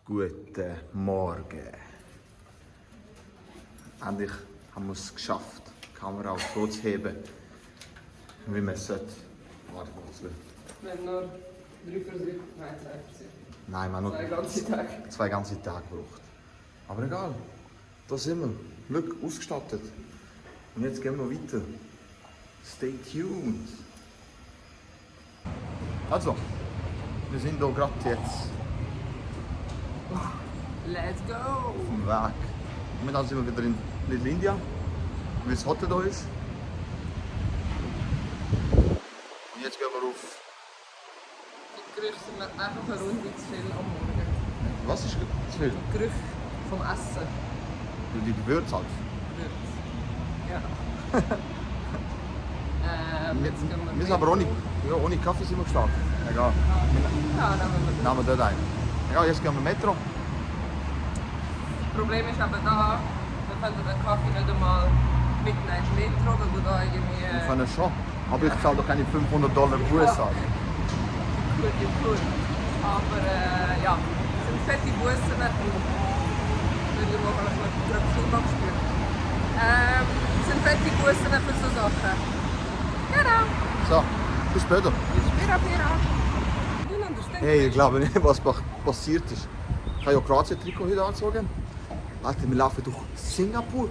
Guten Morgen. Endlich haben wir es geschafft, die Kamera aufs Boot zu heben, wie man es sollte. Warte, wir haben nur 3 Versuche, nein 2 Versuche. Nein, wir haben nur 2 ganze Tage gebraucht. Aber egal, da sind wir. Glück ausgestattet. Und jetzt gehen wir weiter. Stay tuned. Also, wir sind hier gerade jetzt Let's go! auf dem Weg. Momentan sind wir wieder in Little India, weil das Hotel hier ist. Und jetzt gehen wir auf. Die Gerüche sind mir einfach eine Runde zu viel am Morgen. Was ist zu viel? Die Gerüche vom Essen. Die Gewürze halt. Ja. Jetzt gehen Wir sind aber ohne Kaffee sind wir gestartet. Egal. Ja, Nehmen wir dort ein. Egal, jetzt gehen wir Metro. Das Problem ist aber da, wir können den Kaffee nicht einmal mitnehmen ins Metro, weil du da irgendwie... Wir können schon. Aber ich zahle doch keine $500 Buße an. Gut. Aber ja, es sind fette Bussen und wir machen noch mal Zubach spüren. Es sind fette Bussen für so Sachen. Genau. So, bis später. Bis später. Hey, ich glaube nicht, was passiert ist. Ich habe ja Kroatien-Trikot heute angezogen. Alter, wir laufen durch Singapur.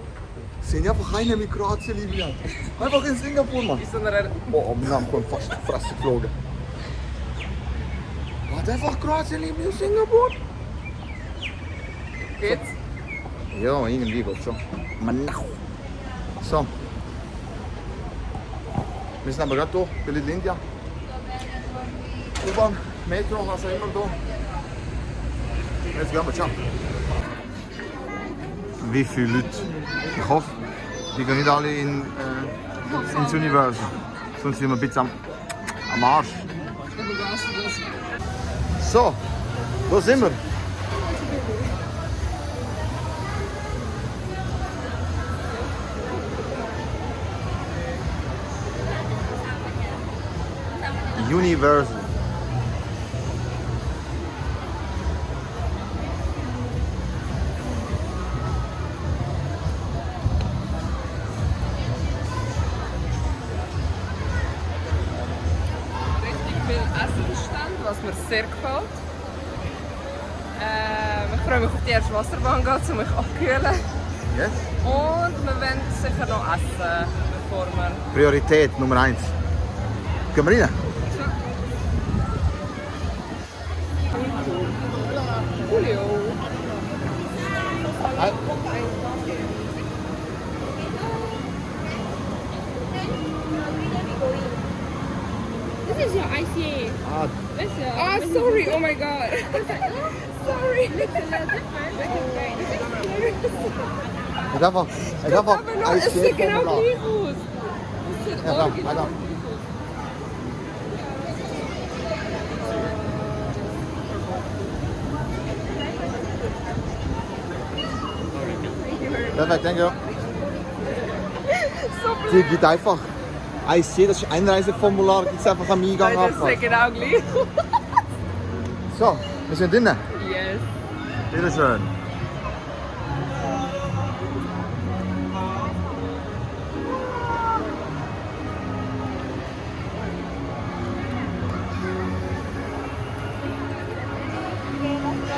Sind einfach keiner mit Kroatien lieben. Einfach in Singapur, Mann. Oh, wir haben fast die Fresse geflogen. Hat einfach Kroatien lieben in Singapur? Geht's? Ja, irgendwie geht schon. Mann. So. Wir sind aber gerade hier bei Little India. U-Bahn, Metro, was auch immer hier. Jetzt gehen wir, ciao. Wie viele Leute? Ich hoffe, die gehen nicht alle ins Universum. Sonst sind wir ein bisschen am Arsch. So, wo sind wir? Universal. Was mir sehr gefällt. Ich freue mich auf die erste Wasserbahn, um mich abzukühlen. Yes. Und wir werden sicher noch essen, bevor wir... Priorität Nummer 1. Gehen wir rein? Julio. This is your ICA. This is Ah, sorry, oh my god. Sorry. Es einfach Es sieht genau gleich aus. Es sieht Ja, da. original gleich aus. Perfekt, danke. So Die geht einfach. IC, das ist Einreiseformular, gibt es einfach am Eingang blöd. Das ab. sieht genau gleich aus. So, wir sind drinnen. Yes. Bitteschön.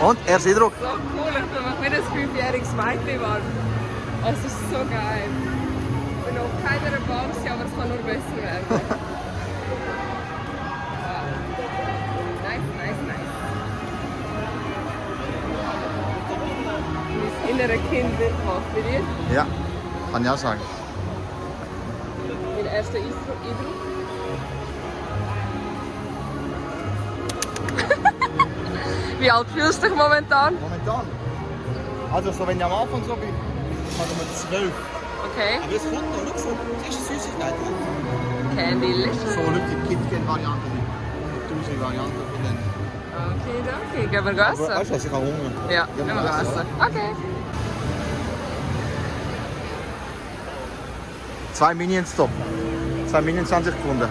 Und, erster Eindruck? So cool, ich fühle mich wie ein 5-jähriges Mädchen war. Es ist so geil. Ich bin auf keiner Bahn, aber es kann nur besser werden. Wow. Nice. Mein innerer Kind wird wach. Bei dir? Ja, kann ich auch sagen. Mein erster Eindruck? Wie alt fühlst du dich momentan? Momentan? Also, so, wenn ich am Anfang so bin, sagen wir 12. Okay. Aber es kommt noch, schau so, das ist eine Süßigkeit. Candy-licious. So, schau, die KitKat-Variante, die 1000 Varianten von denen. Okay. Gehen wir Aber essen? weißt du was, ich habe Hunger. Ja, gehen wir essen. Okay. 2 Minions top. 2 Minions 20 gefunden.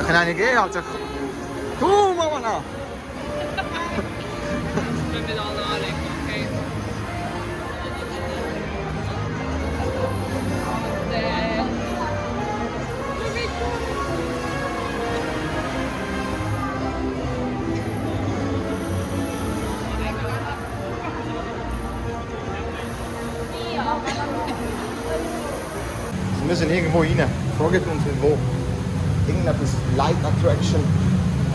Ich kann eine gehen, also. Du, Mama! Na. Ich will mit allen anlegen, okay? Wir müssen irgendwo rein. Fragt uns wo. Irgendetwas Light Attraction,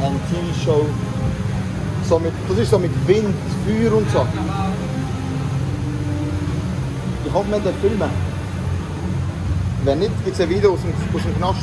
eine TV-Show. So das ist so mit Wind, Feuer und so. Ich hoffe, wir den filmen. Wenn nicht, gibt es ein Video aus dem Knast.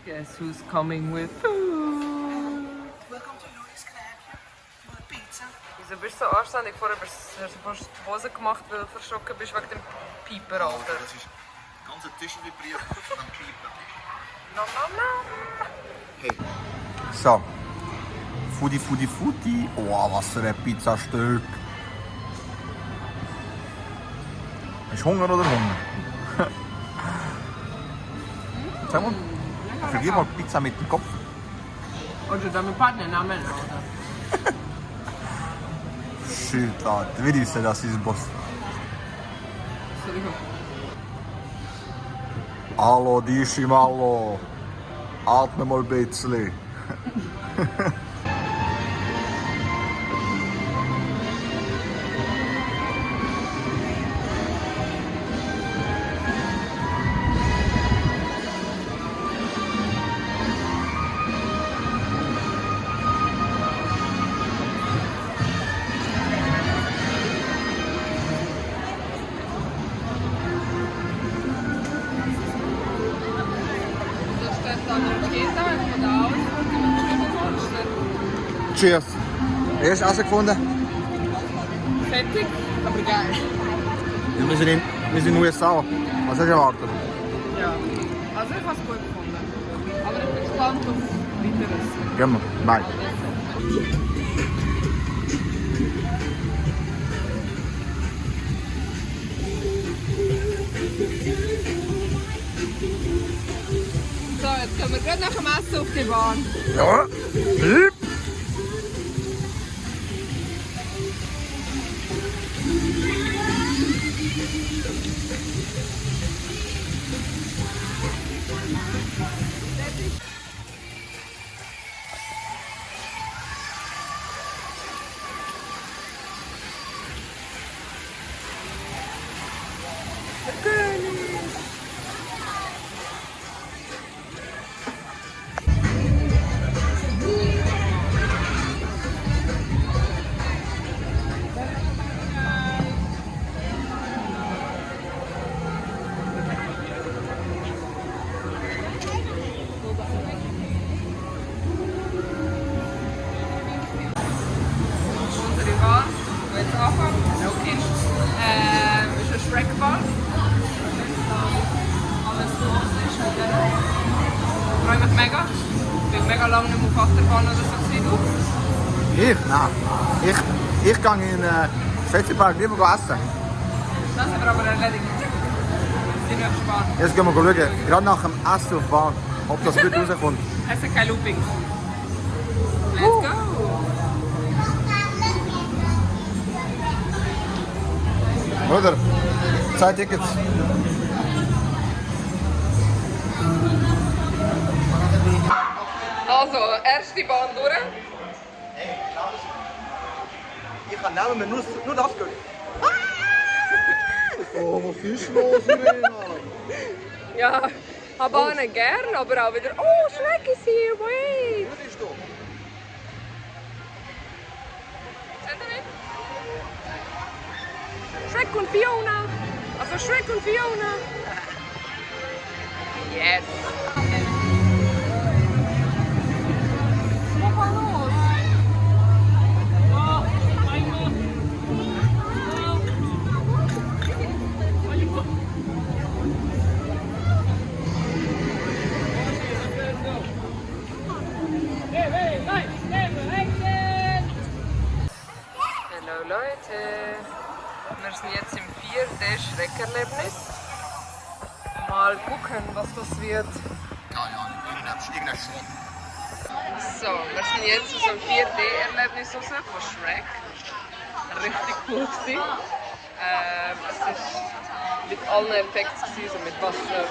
Guess who's coming with food? Welcome to Louis. Can I help you? You want pizza? Wieso bist du so anständig? Vorher hast du fast die Hose gemacht, weil du verschrocken bist wegen dem Pieper, Alter. Das ist ganz ein Tisch vibriert von dem Pieper. No, no, no. Hey. So. Futti. Oh, was für ein Pizzastück. Hast du Hunger oder Hunger? Sag mal, vergib mal Pizza mit dem Kopf. Oder da mit Partnernamen, oder? Shit, Alter. Wie ist das, ist Boss? Hallo, Dischi Mallo. Atme mal ein bisschen. Cheers. Erst rausgefunden? Fettig, aber geil. Wir sind in den USA. Was hast du erwartet? Ja, also ich habe es gut gefunden. Aber ich bin gespannt auf weiteres. Gehen wir. Nein. So, jetzt gehen wir gerade nach dem Essen auf die Bahn. Ja. Lieb. Ich? Nein. Ich gehe in Schweizerdeutsch lieber essen. Das haben wir aber erledigt. Sind wir gespannt. Jetzt gehen wir schauen, gerade nach dem Essen auf die Bar, ob das gut rauskommt. Es sind keine Loopings. Let's go! Oder? 2 Tickets. Also, erste Bahn durch. Ich kann nehmen, nur das gehen. Oh, was ist los, Irena? Ja, habe Bahnen gern, aber auch wieder. Oh, Shrek ist hier, wait! Was ist da? Seht ihr nicht? Shrek und Fiona! Also Shrek und Fiona! Yes! Was war los? Hallo Leute! Wir sind jetzt im 4D-Schreckerlebnis. Mal gucken, was das wird. Keine Ahnung, irgendein Schreck. So, wir sind jetzt aus dem 4D-Erlebnis raus von Shrek. Richtig cool gewesen. Es ist mit allen Effekten, also mit Wasser,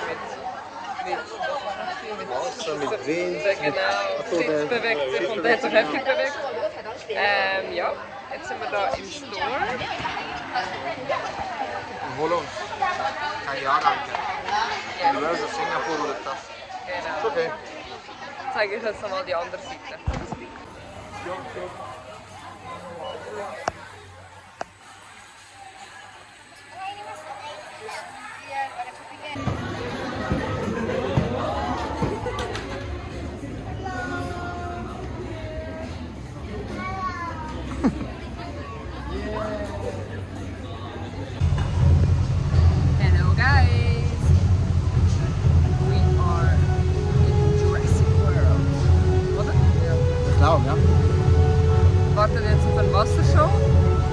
mit Wasser, mit Wind, genau, Sitz bewegt sich und der hat sich heftig bewegt. Ja, jetzt sind wir da im Store. Hol uns. Keine Ahnung. Universal Singapur oder das. Genau. Ist okay. Jetzt zeige ich jetzt nochmal die andere Seite. Hello guys! We are in Jurassic World. Oder? Ja. Ich glaube, ja. Wir warten jetzt auf eine Wassershow.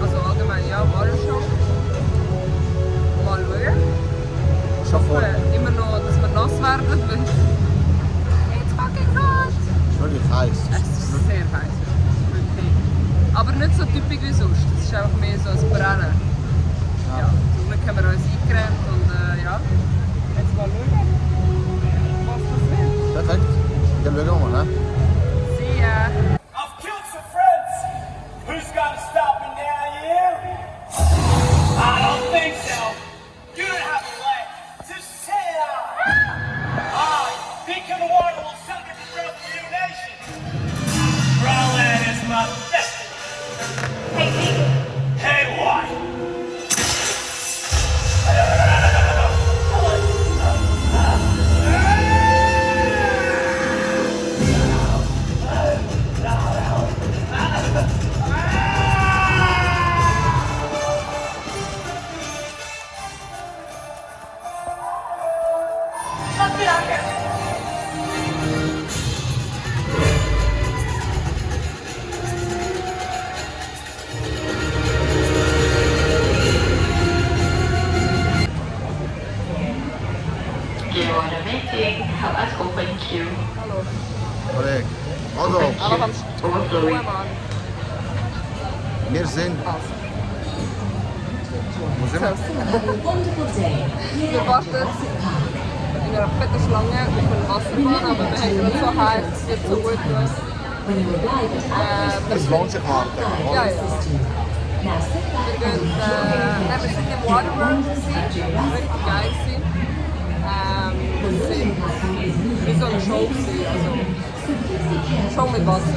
Also allgemein ja, Wassershow. Mal schauen. Schon vor. Immer noch, dass wir nass werden, weil it's fucking hot! Es ist wirklich heiß. Es ist sehr heiß. Wirklich. Aber nicht so typisch wie sonst. Es ist einfach mehr so ein Brennen. Ja. Somit haben wir uns eingecremt und ja. Jetzt mal schauen, was das wird. Perfekt. Dann schauen wir mal, ne? See ya! I've killed some friends. Who's gonna stop me now, you? I don't think so. You don't have a leg to sit on. I think of the water will suck at the breath of your nation. Growlithe is my destiny. Hey, Pete. Hey, what? You are waiting. Help us open queue. Kollege. Also, Aber ganz Overflowing. Mann. wir sind. Wo sind wir? Wir warten in einer fetten Schlange auf eine Wasserbahn, aber wir haben gerade so heiß, es wird so gut tun. Es lohnt sich warten. Ja, ja. Wir sind im Waterworld, richtig geil gewesen. Wie so eine Show gewesen, also Show mit Wasser.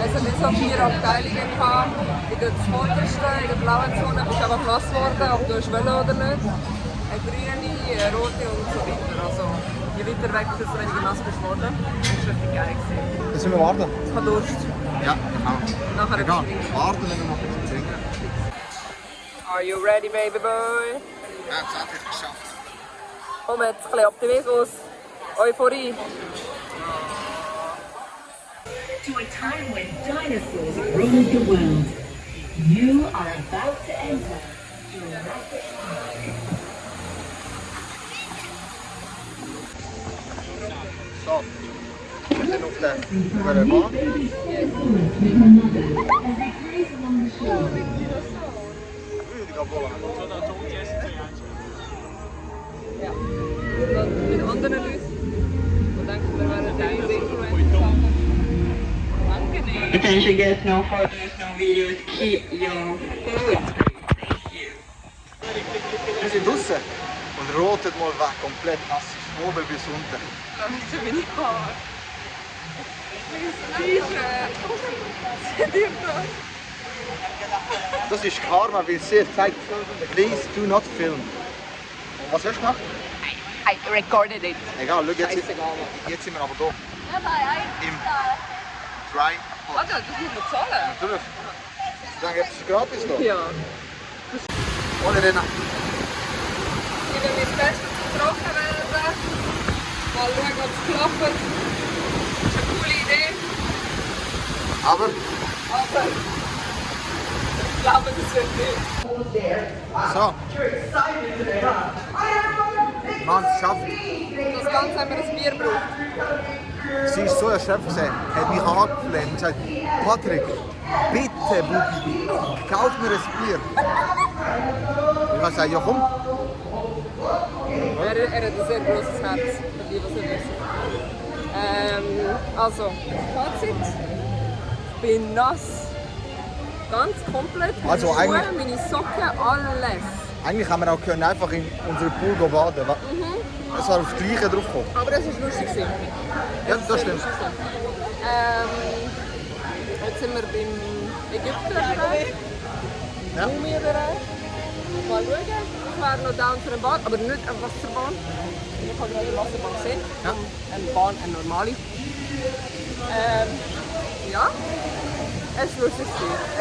Es hat nicht so 4 Abteilungen gehabt. In der vordersten, in der blauen Zone bist du einfach nass geworden, ob du willst oder nicht. Eine grüne, eine rote und so weiter. Also je weiter weg, desto weniger nass bist du geworden. Das war richtig geil gewesen. Jetzt müssen wir warten. Ich habe Durst. Ja, genau. Nachher Egal. etwas trinken. Warten, wenn wir noch etwas trinken. Are you ready, baby boy? Ja, das hat es geschafft. Komm jetzt, ein bisschen Optimismus. Euphorie. to a time when dinosaurs ruled the world. You are about to enter Jurassic Park. So, wir sind auf der Bahn. Ja. Und mit anderen Leuten. Und denken, wir wären Teil der Influencer-Sachen. Angenehm. Attention guests, no photos, no videos. Keep your phone. Thank you. Wir sind draußen und rotet mal weg, komplett nass ist, oben bis unten. Leute, meine Haare. Mein T-Shirt. Seht ihr das? Das ist Karma, weil sie sagt, please do not film. Was hast du gemacht? I recorded it. Egal, schau, jetzt Scheißegal. sind wir aber hier. Im Dry. Warte, das muss man zahlen. Natürlich. Dann gibt es gratis da. Ja. Ohne Irena. Ich will mein Bestes zum Trocken werden. Mal schauen, ob es klappt. Das ist eine coole Idee. Aber Aber ich glaube, das wird nicht. so. Mann, es schafft. Das Ganze haben wir ein Bier gebraucht. Sie ist so erschöpft, hat mich angefleht und gesagt, Patrik, bitte, Bubi, kauf mir ein Bier. Ich habe gesagt, ja komm. Er hat ein sehr grosses Herz, für die, was er wissen. Also, Fazit. Ich bin nass. Ganz komplett. Meine Also Schuhe, eigentlich- meine Socken, alles. Eigentlich haben wir auch können einfach in unseren Pool gehen baden. Es war aufs Gleiche drauf gekommen. Aber es war lustig. Ja, das stimmt. Jetzt sind wir beim Ägypterbereich, Ja. Mumienbereich. Mal schauen. Ich wäre noch down für eine Bahn, aber nicht eine Wasserbahn. Ich habe gerade eine Wasserbahn gesehen. Ja. Eine Bahn, eine normale. Ja. Es war lustig.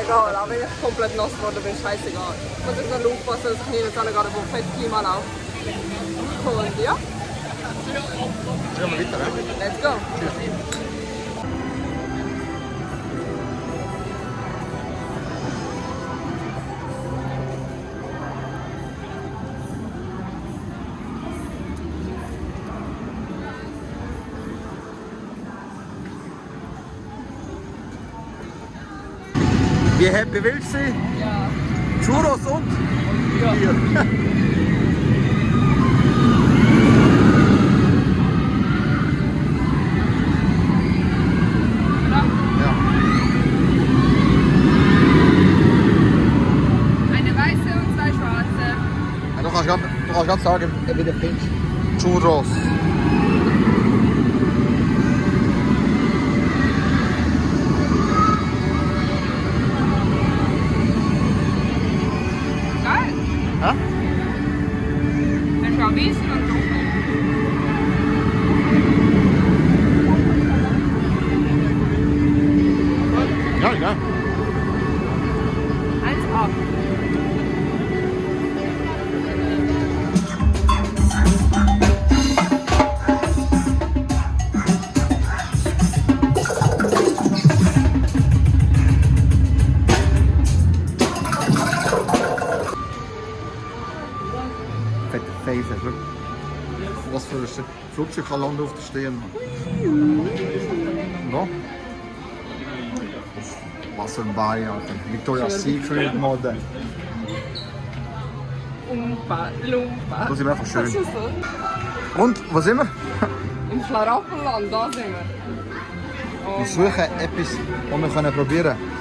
Egal, auch wenn ich komplett nass geworden bin, scheißegal. Ich muss jetzt noch aufpassen, dass ich nicht gerade wo Fettklima laufe. Und ja, Gehen wir weiter, ne? let's go. Wie happy willst du sein? Ja. Churros und Bier. Ja. Eine weiße und zwei schwarze. Ja, du kannst ganz sagen, wie du findest. Churros. Geil. Ja? Ein paar Wiesen und dunkel. Ja, ja. 1A. Fette Face, schau. Was für ein Flugzeug kann landen auf der Stirn. Ja. Was für ein Bein, Alter. Victoria's Secret Mode. Lumpa, Lumpa. Das ist einfach schön. Das ist so. Und, wo sind wir? Im Schlaraffenland, da sind wir. Oh Wir suchen etwas, das wir können probieren können.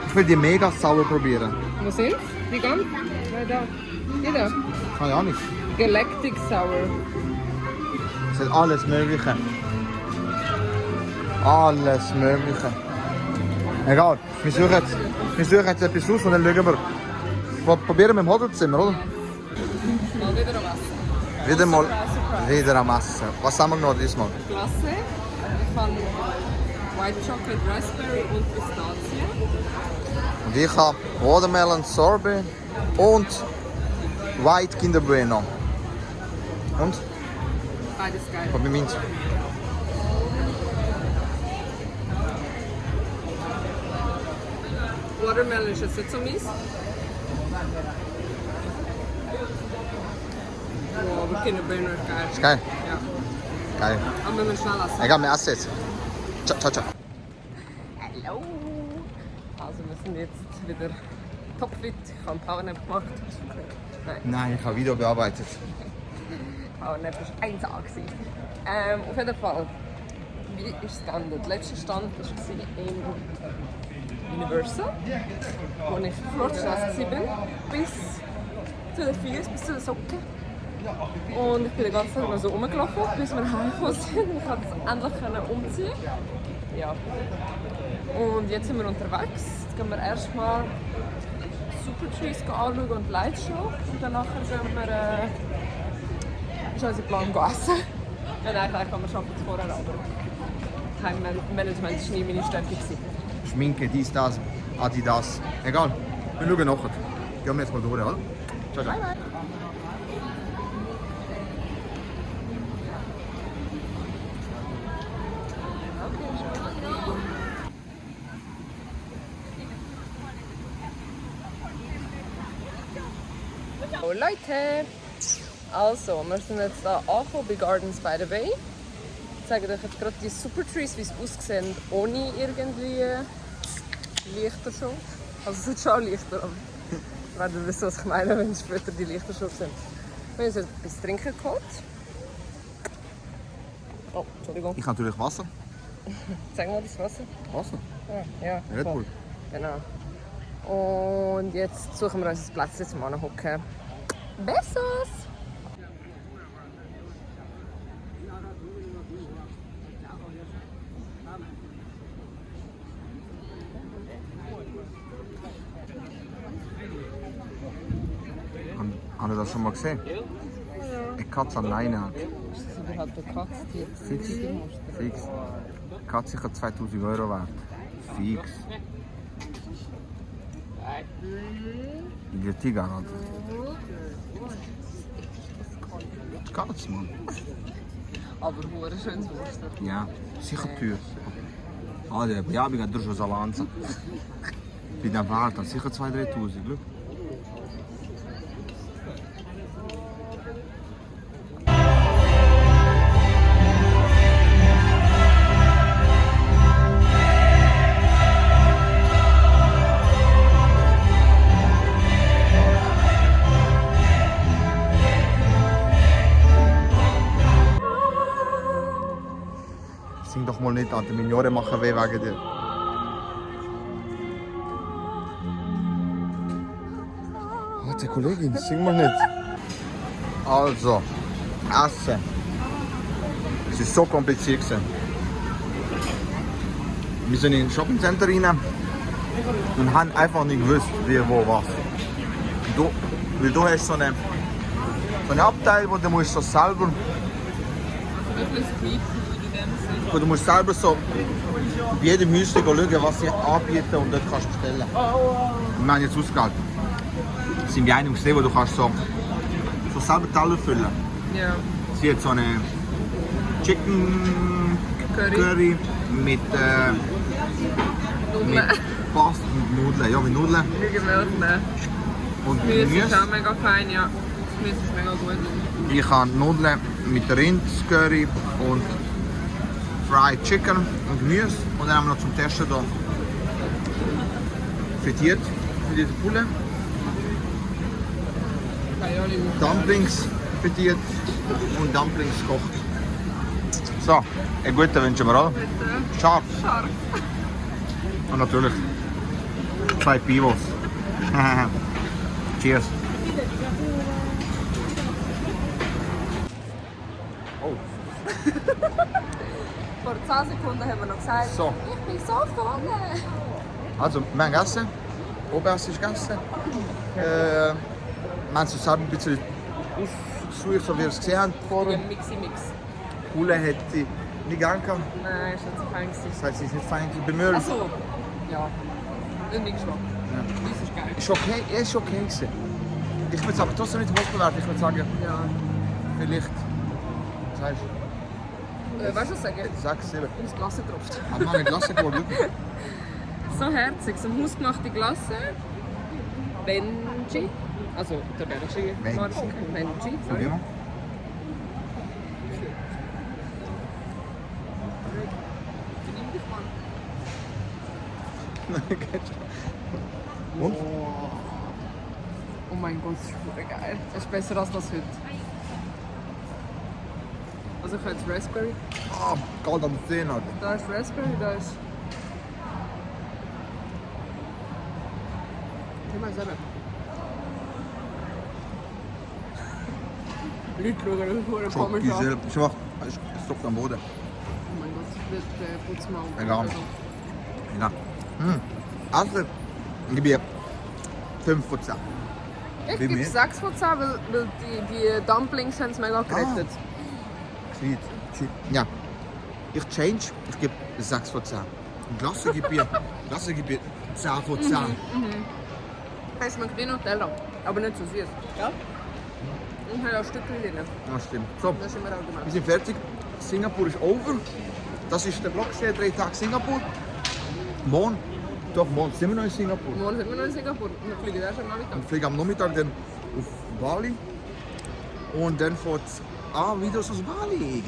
Ich will die mega sauer probieren. Wo sind's? Die ganz? Da. Die da. Keine Ahnung. Galactic Sour. Es hat alles Mögliche. Alles Mögliche. Egal, wir suchen jetzt etwas aus und dann schauen wir. Probieren wir im Hotelzimmer, oder? Mal wieder am Essen. Wieder mal Surprise. wieder am Essen. Was haben wir noch diesmal? Klasse. Ich habe White Chocolate Raspberry und Pistazie. Und ich habe Watermelon Sorbet und White Kinder Bueno. Und? Beides geil. Was bei mir? Watermelon ist jetzt nicht so meins. Oh, aber Kinderburner ist geil. Ist geil? Ja. Geil. Aber wir müssen schnell essen. Egal, wir essen jetzt. Ciao, ciao, ciao. Hallo! Also wir sind jetzt wieder topfit. Ich habe einen Powernap gemacht. Nein, ich habe Video bearbeitet. Powernap war 1A. Auf jeden Fall, wie ist es geändert? Der letzte Stand war in Universal, wo ich Flirtstraße war, bis zu den Füßen, bis zu den Socken. Und ich bin den ganzen Tag noch so rumgelaufen, bis wir heimgekommen sind. Ich konnte es endlich umziehen. Ja. Und jetzt sind wir unterwegs. Jetzt gehen wir erstmal Super Trees anschauen und Lightshow. Und danach gehen wir ist unser Plan essen. Ja, nein, vielleicht kann man schaffen es vorher, aber Time-Management war nie meine Stärke. Schminke, dies, das, Adidas. Egal, wir schauen nachher. Gehen wir jetzt mal durch, oder? Ciao, ciao. Bye, bye. Oh Leute! Also, wir sind jetzt hier angekommen bei Gardens by the Bay. Ich zeige euch jetzt gerade die Super Trees, wie sie aussehen, ohne irgendwie Lichter schon. Also es sind schon Lichter, aber ich werde wissen, was ich meine, wenn später die Lichter schon sind. Wir haben uns jetzt etwas trinken geholt. Oh, Entschuldigung. Ich habe natürlich Wasser. Zeig mal das Wasser. Wasser? Ja, Red voll. Bull. Genau. Und jetzt suchen wir uns ein Platz zum Anhocken. Besos! Habt ihr das schon mal gesehen? Eine Katze an Leine hat. Ist das überhaupt eine Katze, die Fix. Fix. Die Katze sicher 2000 € wert. Fix. Die Tiger, Alter. Die Katze, Mann. Aber hure schönes Wurst. Ja, sicher teuer. Alter, ja, ich habe schon Salanza. Bei der Welt, dann sicher 2.000-3.000, schau. Sing doch mal nicht an, meine Ohren machen weh wegen dir. Warte, Kollegin, sing mal nicht. Also, Essen. Es ist so kompliziert gewesen. Wir sind in ein Shoppingcenter rein und haben einfach nicht gewusst, wie, wo, was. Weil du hast so einen Abteil, wo du musst so selber... Wirklich Street Food in dem Sinne. Du musst selber so bei jedem Häuschen schauen, was sie anbieten und dort kannst du bestellen. Wir haben jetzt ausgewählt. Sind wir einem gesehen, wo du kannst so selber Teller füllen. Ja. Sie hat so eine Chicken Curry mit Pasta und Nudeln. Ja, mit Nudeln. Gemüse, ne? Und Gemüse ist Gemüse. auch mega fein, ja. Das Gemüse ist mega gut. Ich habe Nudeln mit Rindscurry und Fried Chicken und Gemüse. Und dann haben wir noch zum Testen hier frittiert für diese Pulle. Dumplings frittiert und Dumplings gekocht. So, einen guten wünschen wir alle. Scharf. Scharf. Und natürlich 2 Pivos. Cheers. Oh. Vor 10 Sekunden haben wir noch gesagt, So. ich bin so voll. Also, wir haben gegessen. Oberst ist gegessen. Wir haben es selber ein bisschen ausgesucht, so wie wir es gesehen haben vorher. Mixi-Mix. Pule hätte ich nicht gern gehabt. Nein, ist nicht so fein gewesen. Das heißt, es ist nicht fein bei mir. Achso. Ja. Irgendwie Geschmack. Ja. Das ist geil. Ist okay, er ist okay gewesen. Ich würde es aber trotzdem nicht hochbewerten. Ich würde sagen, Ja. vielleicht. Was heißt Weißt du, was ich sage? 6, 7. Ins Glas getropft. Aber wir haben eine Klasse geworden. So herzig, so eine hausgemachte Glasse. Benji. Also italienische Marke. Benji. Sorry. Ja. Und? Oh mein Gott, das ist super geil. Das ist besser als das heute. Also ich habe jetzt Raspberry. Ah, kalt an den Zähnen, Alter. Da ist Raspberry, da ist... Nimm mal selber. Leute schauen, das ist komisch an. Diesel. Schwach. Es stoppt am Boden. Oh mein Gott, das putzt mal. Egal. Ja. Also, ich gebe 5 von 10. Ich Wie gebe mir? 6 von 10, weil die Dumplings haben es mega gerettet. Gescheit. Ja. Ich change. Ich gebe 6 von 10. Glasse gebe ich 10 von 10. Es schmeckt wie Nutella, aber nicht so süß. Ja? Und hat auch Stückchen drin. Das stimmt. So, Das ist immer auch wir gemacht. sind fertig. Singapur ist over. Das ist der Vlog, 3 Tage Singapur. Morgen sind wir noch in Singapur. Morgen sind wir noch in Singapur und wir fliegen erst am Nachmittag. Wir fliegen am Nachmittag dann auf Bali. Und dann fährt es Videos aus Bali.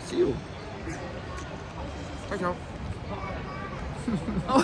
See you. Ciao, ciao.